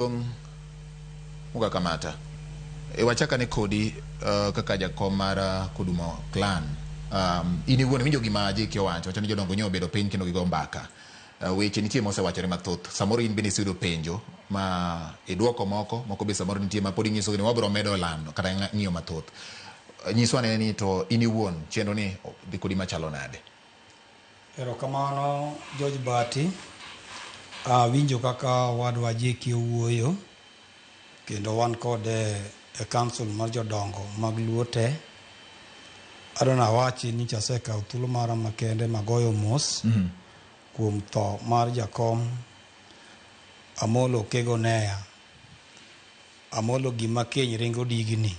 Muga Kamata, e wachak ane kodi kaka jakom mar Kodumo Clan. In iwuon iwinjo gima JK owacho, wacho ni jodongo nyo obedo piny kendo gigo mbaka. Weche nitie mosewachore mathoth. Samoro in bende iseyudo penjo ma iduoko moko, moko be samoro nitie ma pod inyiso ni wabiro medo lando kata ng'iyo mathoth. Nyiswa ane ni to in iwuon chenro ni dhi kodi machalo nade? Erokamano George Bati. Awinjo kaka owadwa JK owuoyo kendo wan kode e council mar jodongo mag Luo te. Adwa nawachi ni asekawo thuolo mara makende magoyo mos kuom tho mar jakom Amolo Kego Neya. Amolo gima keny ringo digni.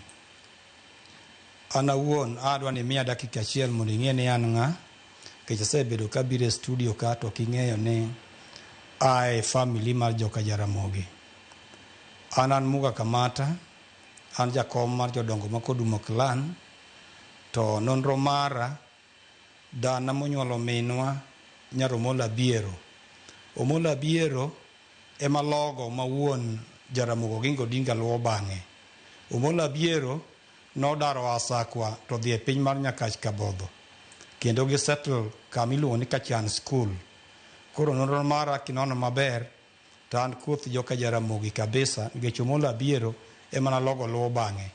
An awuon adwa ni imiya dakika achiel mondo ing'e ni an ng'a, nikech asebedo kabiro e studio ka to ok ing'eyo ni ae family mar joka Jaramogi. An an Muga Kamata, an jakom mar jodongo ma Kodumo Clan, to nonro mara, dana monyuolo minwa nyar Omolo Abiero. Omolo Abiero ema logo ma wuon Jaramogi Oginga Odinga luwo bang'e. Omolo Abiero nodar oa Sakwa to odhi e piny mar Nyakach Kabodho kendo gi settle kama iluongo ni Kachan School. Koro nonro mara kinono maber to an koth joka Jaramogi kabisa nikech Omolo Abiero ema nalogo luwo bang'e.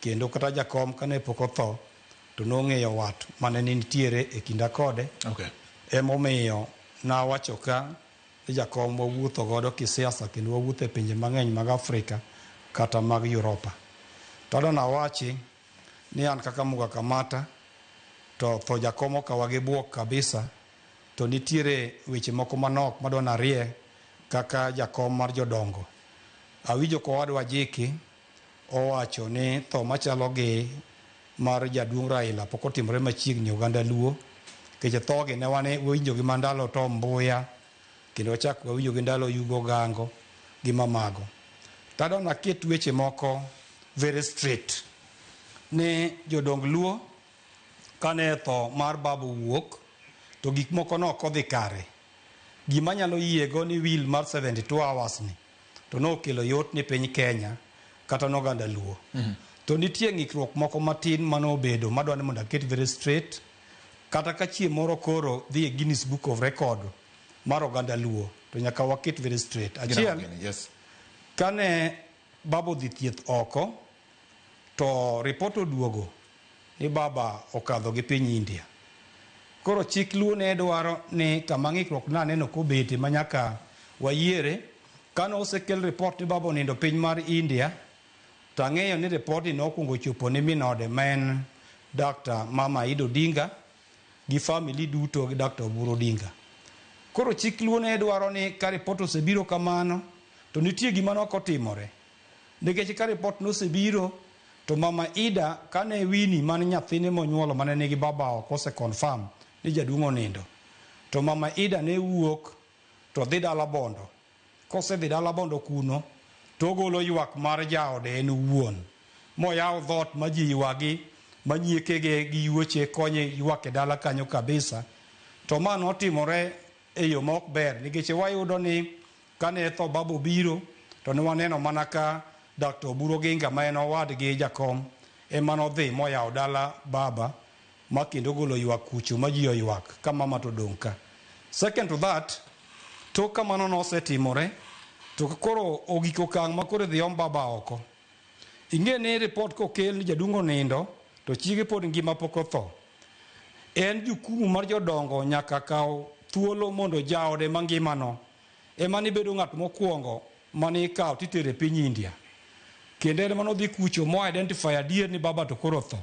Kendo kata jakom kane pok otho to nong'eyo wat mane nitiere e kinda kode. Emomiyo nawacho ka ni jakom wawuotho godo kisiasa kendo wawuotho e pinje mang'eny mag Afrika kata mag Europa. To adwa nawachi ni an kaka Muga Kamata to tho jakom okawa gi buok kabisa to nitiere weche moko manok madwa narie kaka jakom mar jodongo. Awinjo ka owadwa Jiki owacho ni tho machalo gi mar jaduong' Raila pok otimore machiegni e oganda Luo nikech thogi ne wan wawinjo gi mana ndalo Tom Mboya kendo wachak wawinjo gi ndalo Oyugo Ogango gi mamago. To adwa naket weche moko very straight ni jodong Luo kane tho mar baba owuok to gik moko ne ok odhi kare. Gima anyalo yiego ni will mar 72 hours ni to nokelo yot ni piny Kenya kata noganda Luo. To nitie ng'ikruok moko matin manobedo madwa ni mondo aket very straight kata ka chieng' moro koro dhi e Guinness Book of Record mar oganda Luo to nyaka waket very straight. Achiel, kane baba odhi thieth oko to report oduogo ni baba okadho gi piny India. Koro chik Luo ne dwaro ni kama ng'ikruok naneno kobete ma nyaka wayiere, kane osekel report ni baba onindo piny mar India, to ang'eyo ni report ni nokwongo chopo ni min ode ma en Dr. Mama Ida Odinga gi family duto gi Dr. Oburu Odinga. Koro chik Luo ne dwaro ni ka report osebiro kamano, to nitie gima nok otimore. Nikech ka report nosebiro, to Mama Ida kane Winnie man nyathine monyuolo mane nigi baba oko ose confirm ni jaduong' onindo, to Mama Ida ne wuok to dhi dala Bondo. Kosedhi dala Bondo kuno, to ogolo ywak mar jaode en owuon. Moyaw dhoot ma ji ywagi, ma nyiekege gi yuoche konye ywak e dala kanyo kabisa. To ma notimore e yo ma ok ber nikech wayudo ni kane tho baba obiro to ne waneno mana ka Dr. Oburu Oginga ma en owadgi jakom ema nodhi moyawo dala baba ma kendo ogolo ywak kucho ma ji oywak ka mama to odong' ka. Second to that, tok ka mano nosetimore to koro ogik okang' ma koro idhi om baba oko. Ing'e ni report kokel ni jaduong' onindo to chiege pod ngima pok otho. En jukumu mar jodongo nyaka kaw thuolo mondo jaode mangimano ema nibedo ng'at mokwongo mane ikawo titero e piny India. Kendo en ema nodhi kucho mo identify adier ni baba to koro otho.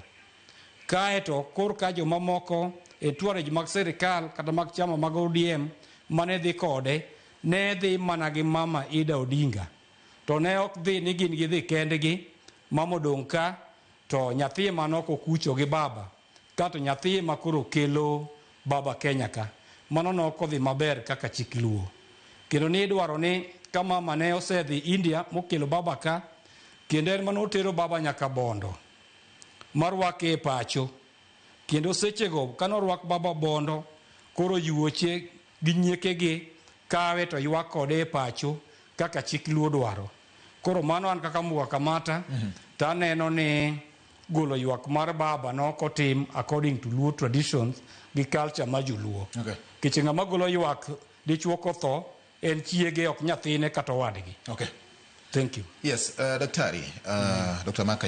Kae to korka jomamoko entourage mag sirikal kata mag chama mag ODM mane dhi kode ne dhi mana gi mama Ida Odinga. To ne ok dhi ni gin gidhi kendgi, mama odong' ka to nyathi ema nok okucho gi baba kato nyathi ema koro kelo baba Kenya ka. Mano ne ok odhi maber kaka chik Luo. Kendo ni idwaro ni ka mama ne osedhi India mokelo baba ka, kendo en mane otero baba nyaka Bondo marwake e pacho. Kendo sechego kane orwak baba Bondo, koro yuoche gi nyiekegi kawe to ywak kode e pacho. kaka chik Luo dwaro. Koro mano an kaka Muga Kamata to aneno ni golo ywak mar baba nok otim according to Luo traditions gi culture mar joluo. Nikech ng'ama golo ywak dichuo kotho en chiege ok nyathine kata owadgi. Thank you. Yes, daktari, Dr. Mark.